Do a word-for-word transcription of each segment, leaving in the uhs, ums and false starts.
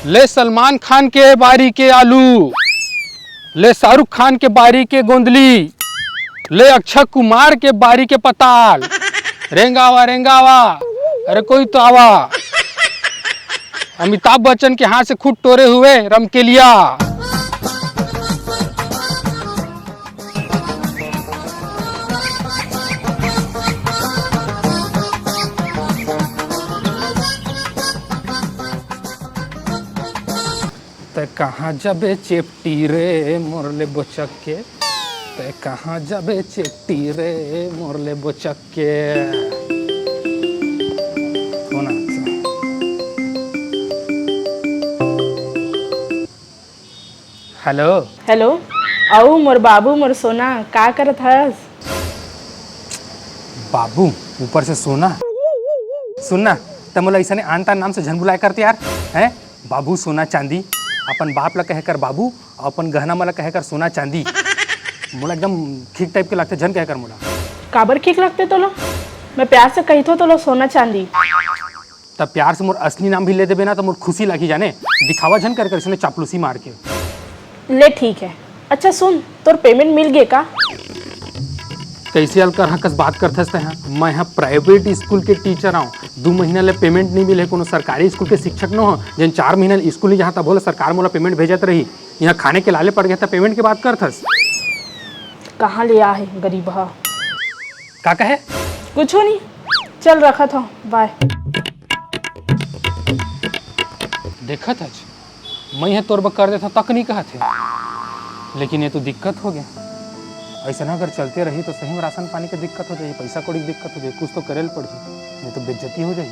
ले सलमान खान के बारी के आलू, ले शाहरुख खान के बारी के गोंदली, ले अक्षय कुमार के बारी के पताल। रेंगावा, रेंगावा, अरे कोई तो आवा। अमिताभ बच्चन के हाथ से खुद टोरे हुए रमकेलिया। तै कहाँ जाबे चेपटी रे मोर ले बोचक के, तै कहाँ जाबे चेपटी रे मोर ले बोचक के। फोन आ। हेलो। हेलो, अऊ मोर बाबू, मोर सोना, का करत हस? बाबू, ऊपर से सोना। सुन ना, त मोला अइसने आन तान नाम से झन बुलाए करते यार, हैं? बाबू सोना चांदी, अपन बाप ला कहे कर बाबू, अउ अपन गहना मन ला कहे कर सोना चांदी। मोला एकदम खीक टाइप के लगथे, झन कहे कर मोला। काबर खीक लगथे तोला? मैं प्यार से कहिथो तोला सोना चांदी। तब प्यार से मोर असली नाम भी ले देबे ना, तो मोर खुशी लागी जाने। दिखावा झन कर कर इसने चापलूसी मार के। ले ठीक है। अच्छा सुन, तोर पेमेंट मिल गे का? कैसे अलकर हाँ कस बात करथस तैं हा? मैं हा प्राइवेट स्कूल के टीचर आऊँ, दू महीना ले पेमेंट नहीं मिले। कोनो सरकारी स्कूल के शिक्षक न हो, जेन चार महीना ले स्कूल नहीं जाहा, तब बोला सरकार मोला पेमेंट भेजत रही। यहाँ खाने के लाले पड़ गया था, पेमेंट के बात करथस। कहाँ ले आ है गरीब हा? का कहे? कुछो नहीं, चल रखत हो, बाय। देखत हच, मैं ह तोर बर कर देथव तक नहीं कहत हे, लेकिन ये तो दिक्कत हो गया। ऐसा अगर चलते रही तो सही में राशन पानी के दिक्कत हो जाही, पैसा कौड़ी के दिक्कत हो जाही, कुछ तो करे ल पड़ही, नहीं तो बेइज्जती हो जाही।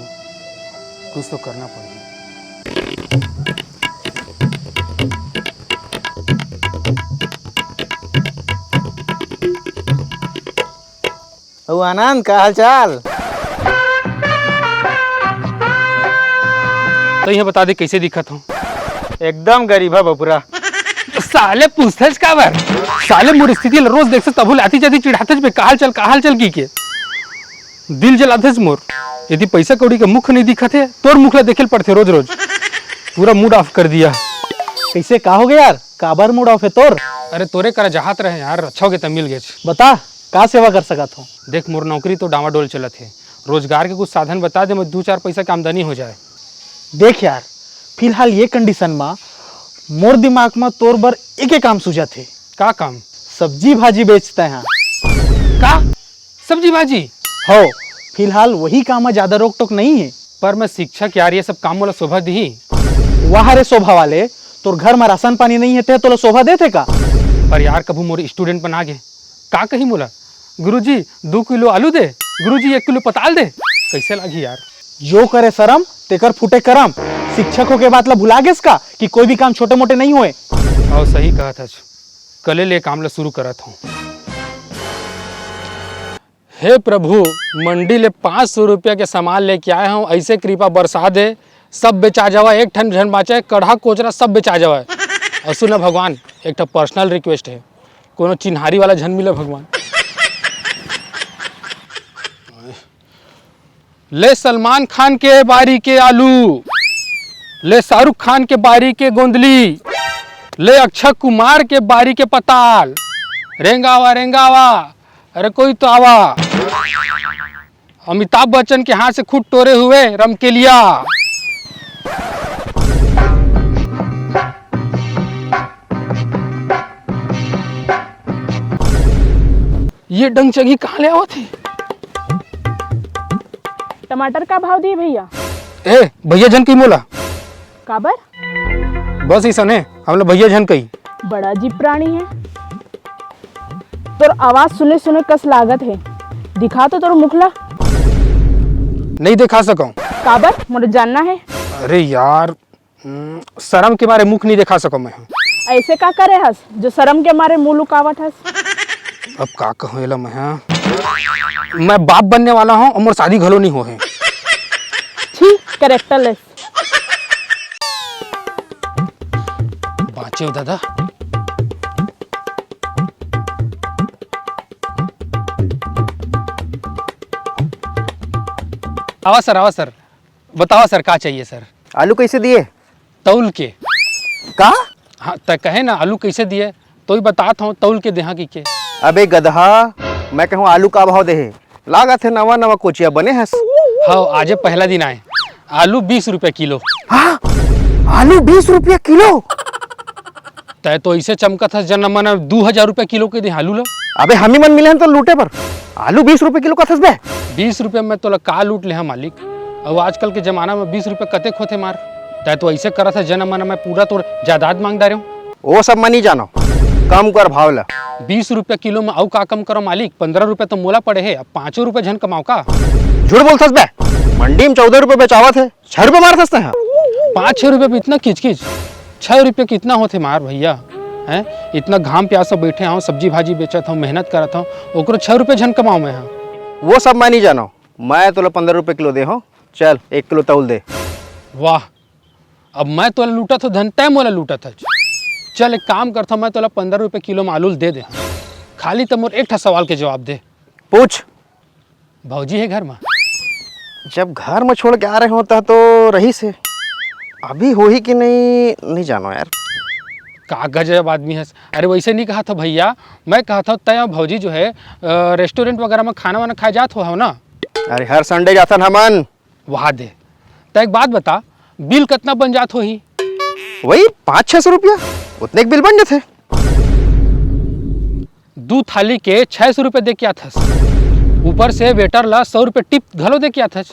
कुछ तो करना पड़ही। अउ आनंद, का हाल चाल? तो ये बता दे, कैसे दिखत हूँ? एकदम गरीब है बपुरा। साले पूछथस काबर? साले मोर स्थिति ल रोज देखथस, तभो ले आती जाती चिढ़ाथस बे, का हाल चाल, का हाल चाल की के? दिल जलाथस मोर। यदि पैसा कौड़ी के मुख नहीं दिखत हे, तोर मुख ला देखे ल पड़थे रोज रोज। पूरा मूड ऑफ कर दिया। कैसे, का हो गया यार? काबर मूड ऑफ है तोर? अरे तोरे करा जाहत रहे यार, अच्छा हो गया त मिल गेच। बता, का सेवा कर सकत हो? देख, मोर नौकरी तो डावाडोल चलत हे, रोजगार के कुछ साधन बता दे, मैं दू चार पैसा के आमदनी हो जाए। देख यार, फिलहाल ये कंडीशन मा मोर दिमाग मा तोर बर एक एक काम सूझत हे। का काम? सब्जी भाजी बेचते हैं। का? सब्जी भाजी? हो, फिलहाल वही काम मा ज्यादा रोक टोक नहीं है। पर मैं शिक्षक यार, ये सब काम मोला शोभा दिही? वाह रे शोभा वाले, तोर घर मा राशन पानी नहीं है, ते तोला शोभा देथे का? पर यार, कभू मोर स्टूडेंट बना गे, का कही मोला, "गुरुजी, दू किलो आलू दे, गुरुजी, एक किलो पताल दे"? कैसे लागी यार? जो करे शरम, तेकर फूटे करम। शिक्षक होके बात ला भुला गेस का कि कोई भी काम छोटे मोटे नहीं होए? और सही कहत हस, कले ले काम ला शुरू करत हूँ। हे प्रभु, मंडी ले पाँच सौ रुपया के सामान लेके आए हूँ, ऐसे कृपा बरसा दे, सब बेचा जावा, एक ठन झन बाँचे, कढ़ा कोचरा सब बेचा जावा। और सुन ना भगवान, एक ठो पर्सनल रिक्वेस्ट है, कोनो चिन्हारी वाला झन मिले भगवान। ले सलमान खान के बारी के आलू, ले शाहरुख खान के बारी के गोंदली, ले अक्षय कुमार के बारी के पताल। रेंगावा, रेंगावा, अरे कोई तो आवा। अमिताभ बच्चन के हाथ से खुद टोरे हुए रमकेलिया। ये डंग चंगी कहाँ ले आवत हे? टमाटर का भाव दिए भैया? ए, भैया झन कही मोला। काबर? बस ऐसा ने, हमला भैया झन कही। बड़ा अजीब प्राणी है। तोर आवाज सुने सुने कस लागत है। दिखा तो तोर मुखला। नहीं दिखा सकूं। काबर? मोला जानना है। अरे यार, हम्म, शर्म के मारे मुख नहीं दिखा सको मैं। ऐसे का करे हस जो शर्म के मारे मुंह लुकावत हस? अब का कहूं एला मैं, हाँ? मैं बाप बनने वाला हूँ और मोर शादी घलो नहीं हो है। छी, कैरेक्टरलेस। बाँचे हो दादा। आवा सर, आवा सर। बतावा सर, का चाहिए सर? आलू कैसे दिए? तौल के। का? हाँ, तैं कहे ना आलू कैसे दिए, तो ही बतात हूँ तौल के देहा की के। अबे गदहा, मैं कहूँ आलू का भाव देहे? लागत हे नवा नवा कोचिया बने हस। हाँ, आजे पहला दिन आए। आलू बीस रुपया किलो। हाँ, आलू बीस रुपया किलो। तैं तो ऐसे चमकत हस, जन मन दू हजार रुपया किलो के दे आलू लो। अबे हम ही मन मिले हन तो लूटे पर आलू बीस रुपया किलो कथस बे। बीस रुपया में तोला का लूट ले हम मालिक। अउ आजकल के जमाना में बीस रुपया कतेक होथे मार। तैं तो ऐसे करत हस, जन मन मैं पूरा तोर जायदाद मांग डारे हूँ। ओ सब मैं नहीं जानो, कम कर भाव ला। बीस रुपया किलो में अउ का कम करो मालिक, पंद्रह रुपया तो मोला पड़े हे, अब पाँचों रुपया झन कमाओ का? झूठ बोलथस बे, मंडी में चौदह रुपया बेचावत हे, छह रुपया मारथस तैं हा। पाँच छह रुपया में इतना किचकिच, छह रुपया कितना होथे मार भैया, हैं? इतना घाम प्यास से बैठे हूँ, सब्जी भाजी बेचत हूँ, मेहनत करत हूँ, ओकरो छह रुपया झन कमाओ मैं हा। वो सब मैं नहीं जानो, मैं तोला पंद्रह रुपया किलो दे हूँ, चल एक किलो तौल दे। वाह, अब मैं तोला लूटत हो धन, तैं मोला लूटत हच। चल एक काम करथव, मैं तोला पंद्रह रुपये किलो में आलू ल दे दे। खाली त मोर एक ठा सवाल के जवाब दे। पूछ। भौजी हे घर में? जब घर में छोड़ के आ रहे हो तह तो रहीस हे, अभी होही कि नहीं, नहीं जानो यार। का गजब आदमी हस। अरे वैसे नहीं कहा था भैया, मैं कहा था तय भौजी जो है, अ, रेस्टोरेंट वगैरह में खाना वाना खाए जात हो, हो ना? अरे हर संडे जाथन हमन। वहा दे। त एक बात बता, बिल कतना बन जात होही? वही पाँच छह सौ रुपया, उतने के बिल बन जाथे। दू थाली के छह सौ रुपया दे के आथस, ऊपर से वेटर ला सौ रुपया टिप घलो दे के आथस।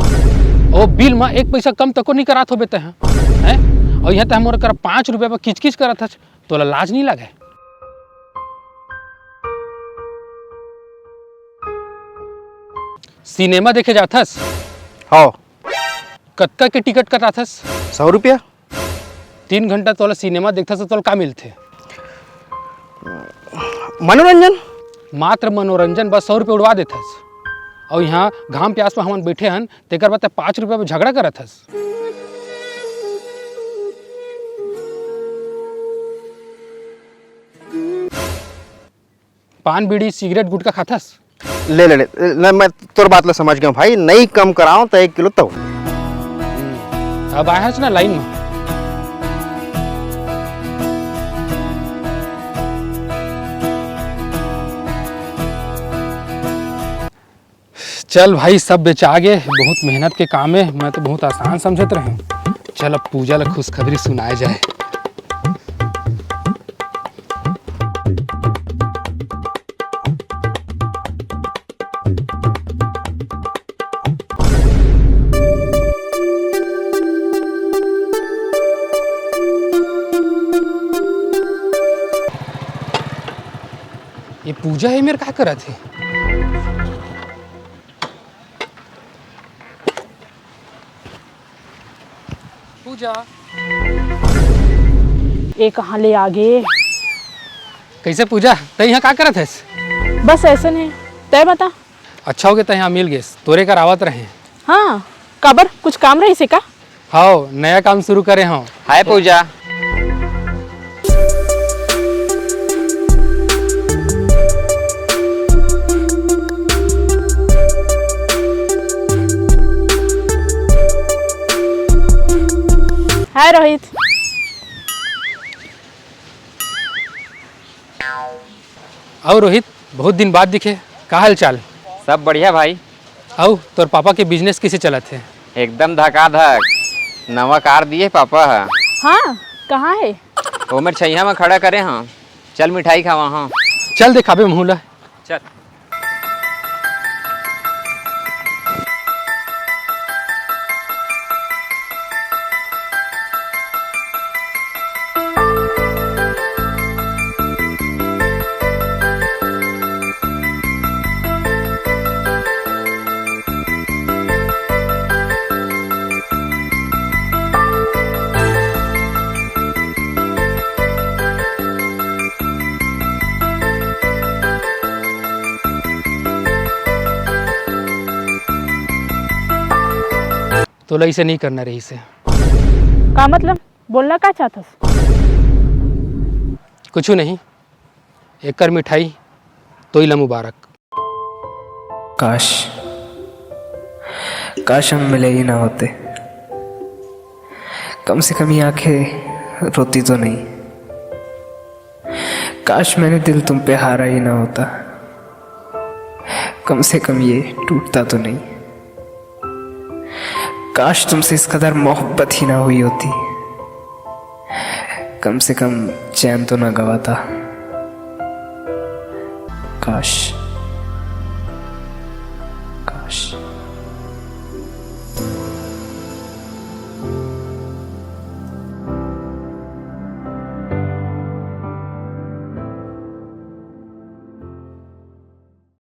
ओ बिल में एक पैसा कम तको नहीं करात होबे तैं, हैं? और यहाँ तैं मोर करा पाँच रुपया पर किचकिच करत हस, तोला लाज नहीं लागे? सिनेमा देखे जाथस? हाँ। कतका के टिकट कटाथस? सौ रुपया। तीन घंटा तोला सिनेमा देखथस त तोला का मिलथे? मनोरंजन। मात्र मनोरंजन बस सौ रुपया उड़वा देथस। अउ यहाँ घाम प्यास में हमन बैठे हन, तेकर बाद तैं पाँच रुपया में झगड़ा करत हस। पान, बीड़ी, सिगरेट, गुटखा खाथस? ले, ले, ले, ले, मैं तोर बात ला समझ गया भाई, नहीं कम कराओ तो एक किलो तौ। अब आए हस ना लाइन में। चल भाई, सब बेचा गे, बहुत मेहनत के काम है, मैं तो बहुत आसान समझत रहे। चल, अब पूजा ला खुशखबरी सुनाए जाए। ये पूजा है मेरे, का करत है? पूजा। ए कहाँ ले आगे? कैसे पूजा, तै यहाँ का करत हस? बस ऐसे नहीं, तै बता। अच्छा हो गया तै यहाँ मिल गेस, तोरे कर आवत रहे। हाँ, काबर कुछ काम रहिसे का? हाव, नया काम शुरू करे हव। हाय पूजा। हाय रोहित। अउ रोहित, बहुत दिन बाद दिखे, का हाल चाल? सब बढ़िया भाई। अउ तोर पापा के बिजनेस कइसे चलत हे? एकदम धकाधक। नवा कार दिए पापा ह। हाँ, कहाँ हे? ओमेर छइहा म खड़ा करे हव। चल मिठाई खावा हव। चल देखाबे महू ला। चल। तोला इसे नहीं करना रहिसे। का मतलब? बोलना का चाहत हस? कुछु नहीं, एकर मिठाई तोई ला मुबारक। काश, काश हम मिले ही ना होते। कम से कम ये आंखें रोती तो नहीं। काश मैंने दिल तुम पे हारा ही ना होता। कम से कम ये टूटता तो नहीं। काश तुमसे इस कदर मोहब्बत ही ना हुई होती। कम से कम चैन तो ना गवाता। काश।